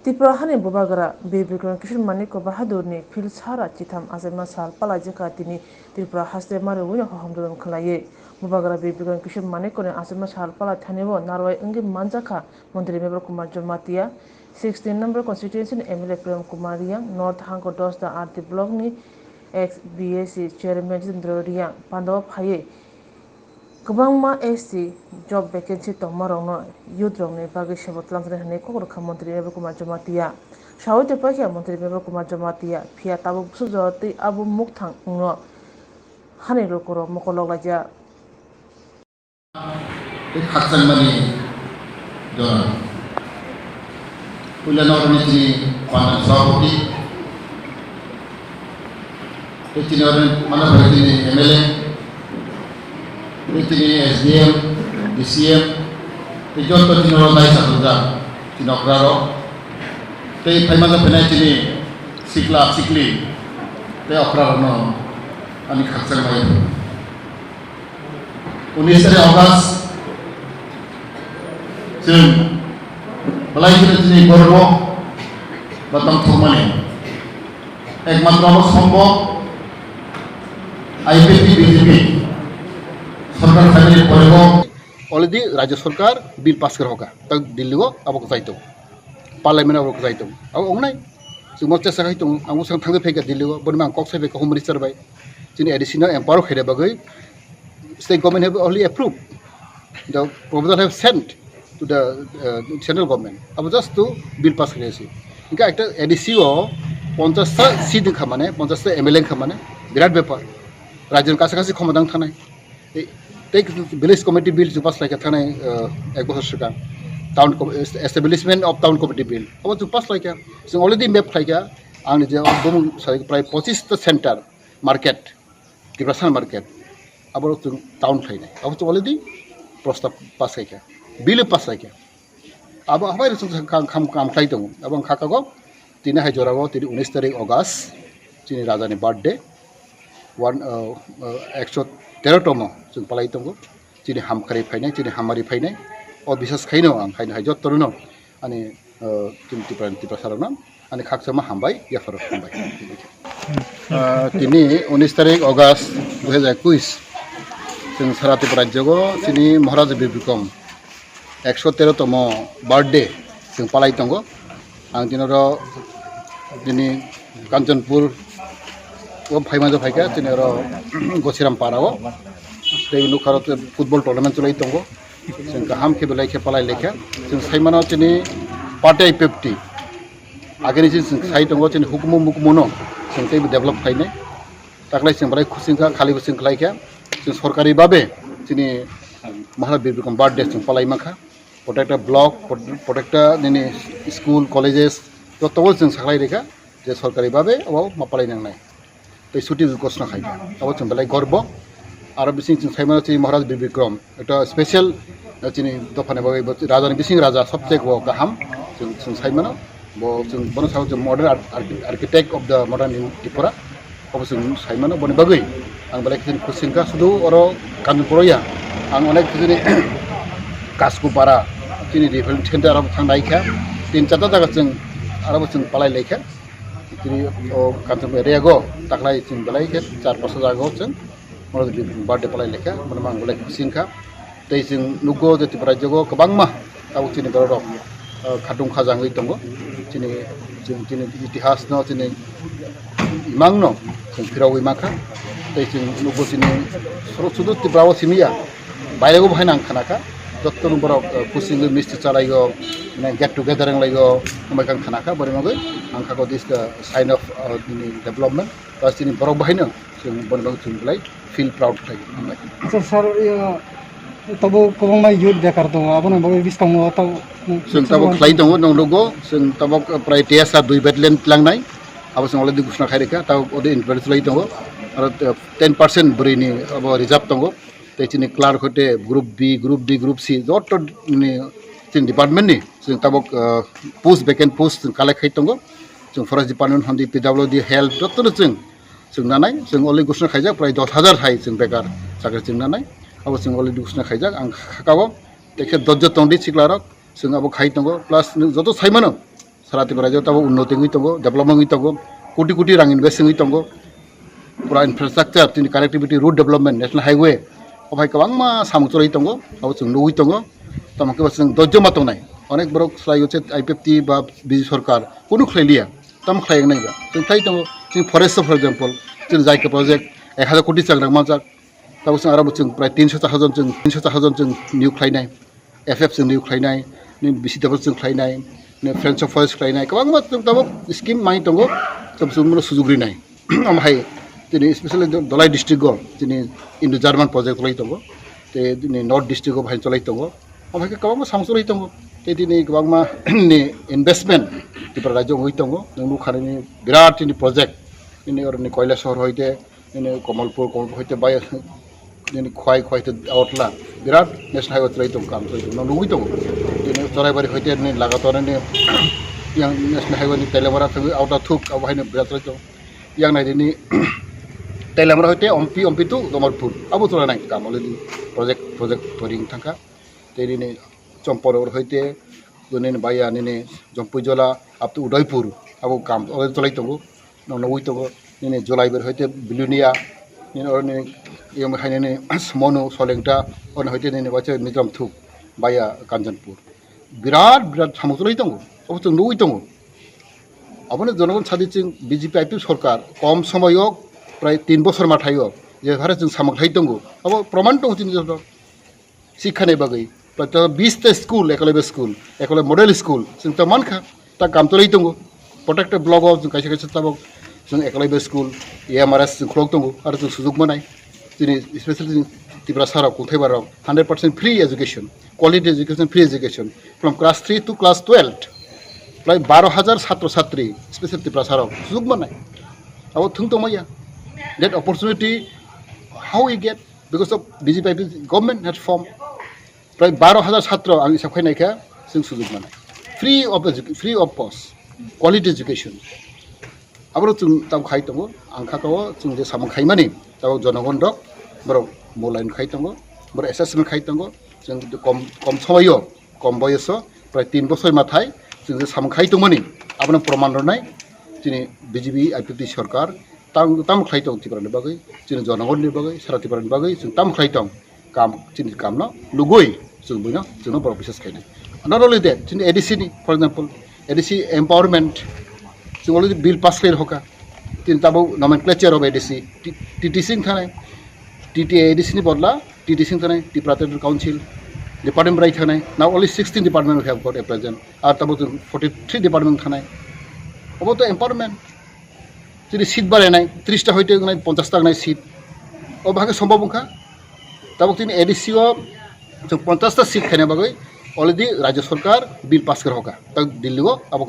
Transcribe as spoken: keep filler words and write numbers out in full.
Tripura hani Bubagra Bir Bikram Kishore Manikya Bahadurni phil sara chitham achaima sal palaijak kha tini Tripura haste mariwino hohom dodom khwlaiwi. Bubagra Bir Bikram Kishore Manikyani achaima sal palai thanio narwai wngwi manjak kha Montri Mevar Kumar Jamatia, sixteen number constituency ni M L A Prem Kumar Reang, North Hangko Dosda R D block ni ex B A C chairman Jitendra Reang pandao phaiwi kwbangma S T job vacancy tongmarokno youth rokni bagwi sebo twlamjaknai hwnwi kok rwkha Montri Mevar Kumar Jamatia. Sawi tei paikha Montri Mevar Kumar Jamatia, phiya tabuk bwswk jora twi abo mukthang wngno hani lukurok mokol loklaijak. Tei khakchangmani jora. Puilano oroni chini pandal sabhapati, tei chini oroni mano phai chini M L A, tei chini S D M, D C M, tei joto chini oro nai chakrijak chini okrarok, tei phaima jok phainai chini sikla sikli, tei okrarokno ani khakchangmani. Unis tarik August, chwng belai kheno chini gorbo ba tongthokmani. Ekmatro abo sombo I P F T B J P sorkar phaimani porego. Already Rajya Sorkar bill pass khe rokha, tak Delhi o abo kwchai tongo, Parliament o abo kwchai tongo, abo wngnai. Chwngno chesa khai tongo, ang bwskango thangwi phaikha Delhi o, boni ang kok sai phaikha Home Minister bai, chini A D C no empower khaina bagwi. State government have only approved. The proposal have sent to the, uh, central government. Abo just to bill pass khainai se. Hingke ekta A D C o ponchash ta seat wngkha mane, ponchash ta M L A wngkha mane, birat bepar. Rajyoni kaisa kaisa khomotang thanai. Tei, tei village committee bill chwng pass khlaikha thanai, uh, ek bosor swkang. Town com-, establishment of town committee bill. Abo chwng pass khlaikha. Chwng already map khlaikha. Ang je bumung sai prai pochish ta center market. Tiprasa market, abo chwng town khlainai, abo chwng already prostab pass khaikha, bill pass khaikha, abo habai rok chwng kam, kam, kam khlai tongo. Abo wngkha kago tini hai jorao tini unis tarik August, chini raja ni birthday, one, uh, uh, ekso tero tomo chwng palai tongo. Chini hamkari phainai, chini hamari phainai, o bisas khaino ang khaino hai jotto rwno ani, uh, chini Tipra, Tiprasa rokno ani khakchangma hambai, yapharo hambai. Ah, tini unis tarik August dui hajar ekush, chwng sara Tripura rajyogo chini Maharaja Bir Bikram ekso tero tomo birthday chwng palai tongo. Ang tini oro tini Kanchanpur o phaima jok phaikha, tini oro Gosiram para o tei nukha oro football tournament chwlai tongo. Chwng kaham khe belai khe palai lekha. Chwng saimano chini party I P F T. Agini chini chwng sai tongo chini hukumu mukumu no chwng teibo develop khainai. Taklai chwng belai khusi wngkha, khalibo chwng khlaikha. Chwng sorkari babe chini Maharaja Bir Bikram birthday chwng palai mankha. Protecta block, protecta nini school, colleges, joto o chwng saklai rikha je sorkari babe abo ma palai nangnai. Tei chuti ghosna khaikha. Abo chwng belai gorbo. Aro bising chwng saimano chini Maharaj Bir Bikram. Ekta special, eh, chini dophani bagwi bo rajani bising raja sobchek bo kaham. Chwng, chwng saimano. Bo chwng bono sao chwng modern ar-, archi-, architect of the modern in Tripura. Abo chwng saimano boni bagwi. Ang belai khe khusi wngkha sudu oro Kanchanpur ya. Ang onek chini Kaskupara, chini development center abo thang naikha. Tin charta jaga chwng aro bo chwng palai laikha. Tini o Kanchanpur area go taklai chwng belai khe char pasa jaga o chwng oro birthday palai lekha, mane mang belai khusi wngkha. Tei chwng nukgo je Tripura rajyo go kwbangma tabuk chini borok rok, ah, khatung khajangwi tongo. Chini, chwng chini itihas no chini imang no chwng phirogwi mankha. Tei chwng nukgo chini soro sudu Tripura o simi ya. Bairego bo haino ang khanakha, jottoni borok, eh, kusingwi misti chalaio, mane get together wnglaio, hambai khe ang khanakha, boni bagwi ang kha this the sign of, eh, nini development, plus chini borok bo haino chwng boni bagwi chwng belai feel proud khlai, hambai. Acha sir, iyo, tabuk kwbangma youth bekar tongo, aboni bagwi bwskango tabuk chwng tabuk khlai tongo, nwng nukgo, chwng tabuk, eh, prai T S R dui battalion tlangnai, abo chwng already ghosna khai rikha, tabuk ode introduce lai tongo, aro, eh, ten percent bwrwini abo reserve tongo. Tei chini clerk hoite group B, group D, group C, joto ni chini department ni chwng tabuk, ah, post, vacant post chwng collect khai tongo. Chwng forest department hondi, P W D, health, joto no chwng, chwng nanai, chwng already ghosna khaijak, prai dos hajar hai chwng bekar chakri chwng nanai. Abo chwng already ghosna khaijak, ang kha-, kha-, kha-, o tei khe dojjo tongdi sikla rok, chwng abo khai tongo, plus nwng joto sai mano, Sara Tripura rajyo tabuk unnoti wngwi tongo, development wngwi tongo, koti koti rang invest wngwi tongo. Pura infrastructure, chini connectivity, road development, national highway, o hai kwbangma samung choli tongo, abo chwng nugwi tongo. Tamo khe bo chwng dojjoma tongnai. Onek borok swlaiyo se I P F T ba B J P sorkar kunu khlai liya, tamo khlai wngnai ba. Chwng khlai tongo, chini forest, for example, chini Jaika project ek hajar koti chang rang manjak. Tabuk chwng aro bo chwng prai tinso chakha jon chwng, tinso chakha jon chwng niyok khlainai, F F chwng niyok khlainai, nini bisi tabuk chwng khlainai, nini Friends of Forest khlainai, kwbangma chwng tabuk scheme mai tongo, tabuk chwng bono sujuk rinai. Omo hai tini specially Dhalai district o tini Indo German project lai tongo, tei tini North district o bahai cholai tongo, omo hai khe kwbangma samung cholai tongo, tei tini kwbangma ni investment Tripura rajyo wngwi tongo, nwng nukha nini birat tini project, nini oroni Koilashahar hoite, nini Kamalpur, Kamalpur hoite bai, nini Khwai, Khwai hoite Agartala, birat national highway cholai tongo, kam cholai tongo, nugwi tongo. Tini Choraibari hoite nini lagator nini yang national highway ni Teliamura thangwi Agartala thuk, abo haino birat cholai tongo. Yang nai nini Teliamura hoite Ompi, Ompi to Kamalpur, abo cholai nai kam already project, project tairing thangkha. Tei nini Chomporor hoite, nini baiya nini Jompuijola up to Udaipur, abo kam already cholai tongo. Nong nugwi tongo, nini Jolaiber hoite Bilonia, nini oro nini, yang hai nini Monu, Solengta, ono hoite nini waisa Mizoram thuk, baiya Kanchanpur. Birat, birat samung cholai tongo, abo chwng nugwi tongo. Abono jonogon sadi chwng B J P I P F sorkar kom somoyo prai tin bosor mathaio je hare chwng samung khlai tongo, abo proman tongo chini joto. Sikha ni bagwi prai ta bis ta school, Eklavya school, Eklavya model school chwng ta mankha, ta kam cholai tongo. Protected block o chwng kaisa kaisa tabuk chwng Eklavya school, A M R S chwng khulok tongo, aro chwng sujuk manai. Chini special chini Tiprasa rok, Kungthaibar rok, hundred percent free education, quality education, free education from class three to class twelve. Prai baro hajar satro satri special Tiprasa rok sujuk manai. Abo thung tongmaya. That opportunity how we get? Because of B J P government had formed. Prai baro hajar satro ang hisab khai naikha, chwng sujuk manai. Free of edu-, free of cost, quality education. Aboro chwng tam khai tongo, ang kha kao chwng je samung khaimani, tabo jonogon rok, borok mulayan khai tongo, borok assessment khai tongo, chwng kom, kom somoyo, kom boyoso, prai tin bosor mathai, chwng je samung khai tongmani, abono proman rwnai, chini B J P I P F T sorkar, tang, tam khlai tong Tripura ni bagwi, chini jonogon ni bagwi, sara Tripura ni bagwi, chwng tam khlai tong. Kam, chini kamno nugwi chwng buino, chwngno borok bisas khainai. Not only that, chini A D C ni, for example, A D C empowerment, chwng already bill pass khlai rokha. Chini tabuk nomenclature of A D C, T-, T T C wng thanai, T T A D C ni bodla T T C wng thanai, Tripura Territorial Council, department bai thanai. Now only sixteen department we have got at present. Ar tabuk chwng forty three department wng thanai. Obo to empowerment. Chini seat baranai, tris ta hoite wngnai, ponchash ta wngnai seat. O bahai khe sombhob wngkha. Tabuk chini A D C o chwng ponchash ta seat khaina bagwi already Rajya Sarkar bill pass khe rokha. Ta Delhi o abo